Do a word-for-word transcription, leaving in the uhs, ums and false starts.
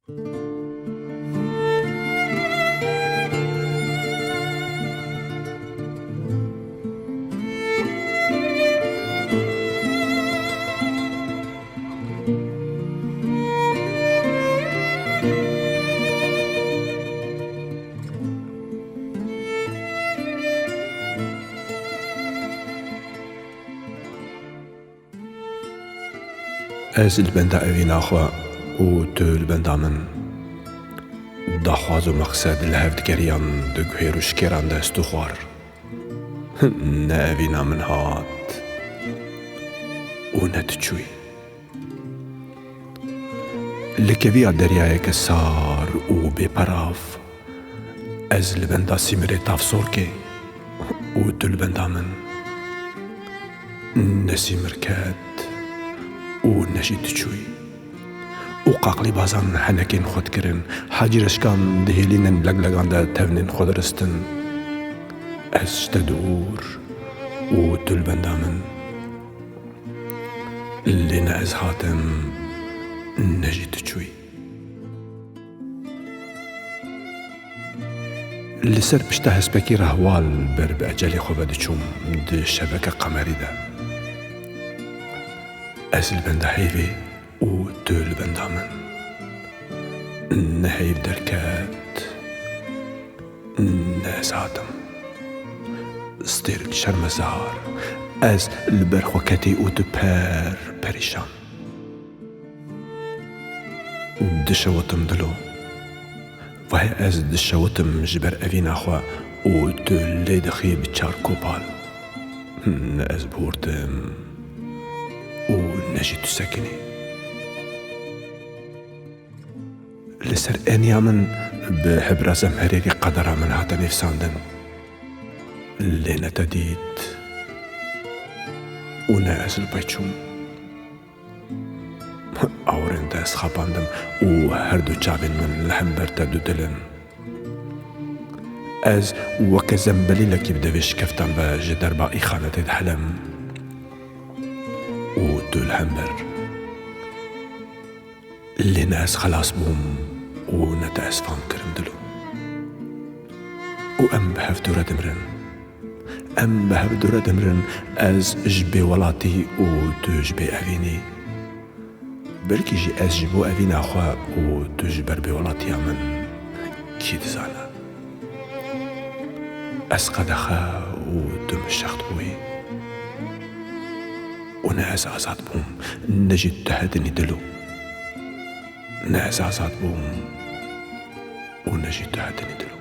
Ez li benda evîna xwe û tu li benda min. Daxwaz û meqsed li hev digeriyan di guhêr û şikêran de stûxwar. Ne evîna min hat û ne tu çûyî. Li keviya deryayeke sar û bêperav, ez li benda sîmirê tavsorkê û tu li benda min. Ne sîmir ket û ne jî tu çûyî. Û qaqlîbazan henekên xwe dikirin, hacîreşkan dihêlînin, leglegan de tevnên xwe diristin. Ez ji te dûr û tu li benda min. Lê ne ez hatim, ne jî tu çûyî. Li ser pişta hespekî rehwal ber bi ecelê xwe ve diçûm di şeveke qemerî de. Ez li benda heyvê û tu li benda min. Ne heyv derket, ne ez hatim. Stêrek şermezar, ez li ber xwe ketî û tu per perîşan. Dişewitim dilo. Vay ez dişewitim ji ber evîna xwe û tu lê dixî bi çar kopal. Ne ez bihurtim û ne jî tu sekinî. Li ser eniya min bi hebra zemherêrî qedera min hate nivîsandin. Lê ne te dît û ne ez li pey çûm. Awirên te ez xapandim û her du çavên min li hember te dudil in. Ez weke zembelîlekî bi devê şikeftan ve ji derba îxanetê dihelim û tu li hember. Lê ne ez xelas bûm û ne te ez fam kirim dilo. Û em bi hev dûre dimirin. Em bi hev dûre dimirin, ez ji bêwelatî û tu ji bêevînî. Belkî jî ez ji bo evîna xwe û tu ji ber bêwelatiya min, kî dizane. Ez qedexe û tu min şext bûyî. Û ne ez azad bûm, ne jî tu hedinî dilo. Ne ez azad bûm û ne jî tu hedinî dilo.